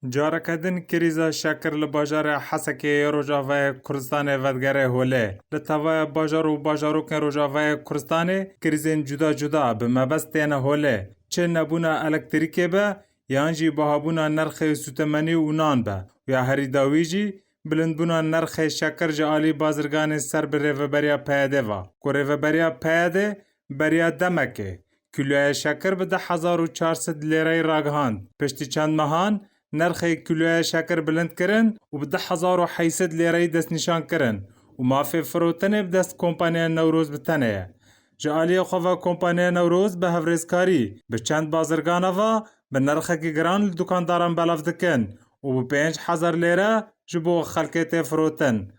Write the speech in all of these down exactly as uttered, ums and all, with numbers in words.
Careke din krîza şekir li bajarê Hesekê yê Rojavayê Kurdistanê vedigere holê. Li tevaya bajar û bajarokên Rojavayê Kurdistanê krîzên cuda cuda bi mebest têne holê. Çi nebûna elektrîkê be, yan jî bihabûna nirxê sûtemenî û nan be. Ya herî dawî jî bilindbûna nirxê şekir ji alî bazirganê ser bi rêveberiya P Y D ve. Ku rêveberiya P Y D beriya demekê kîloya şekir bi deh hezar û çar sed lêreyî ragihand. Piştî çend mehan nirxê kîloya şekir bilind kirin û bi deh hezar û heyt sed lêreyî destnîşan kirin û mafê firotinê bi dest kompaniya Newroz bi tenê ye. Ji aliyê xwe ve kompaniya Newroz bi hevrêzkarî bi çend bazirgana ve bi nirxekî giran li dukandaran belav dikin û bi pênc hezar lêre ji bo xelkê tê firotin.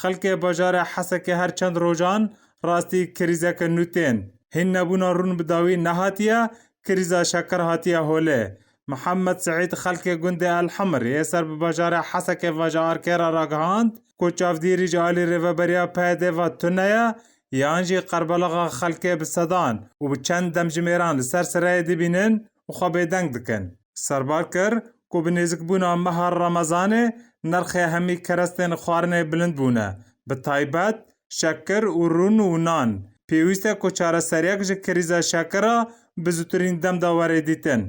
Xelkê bajarê Hesekê her çend rojan rastî krîzeke nû tên. Hîn nebûna rûn bi dawî nehatiye, krîza şekir hatiye holê. Mihemed Seîd xelkê gundê El Himr yê ser bi bajarê Hesekê ve ji arkê re ragihand ku çavdîrî ji alî rêveberiya P Y D ve tune ye, yan jî qerbalaxa xelkê bi sedan û bi çend demjimêran li ser sireyê dibînin û xwe bêdeng dikin. Serbar kir ku bi nêzikbûna meha Remezanê nirxê hemî kerestên xwarinê bilind bûne, bi taybet şekir û rûn û nan. Pêwîst e ku çareseriyek ji krîza şekira bi zûtirîn dem de were dîtin.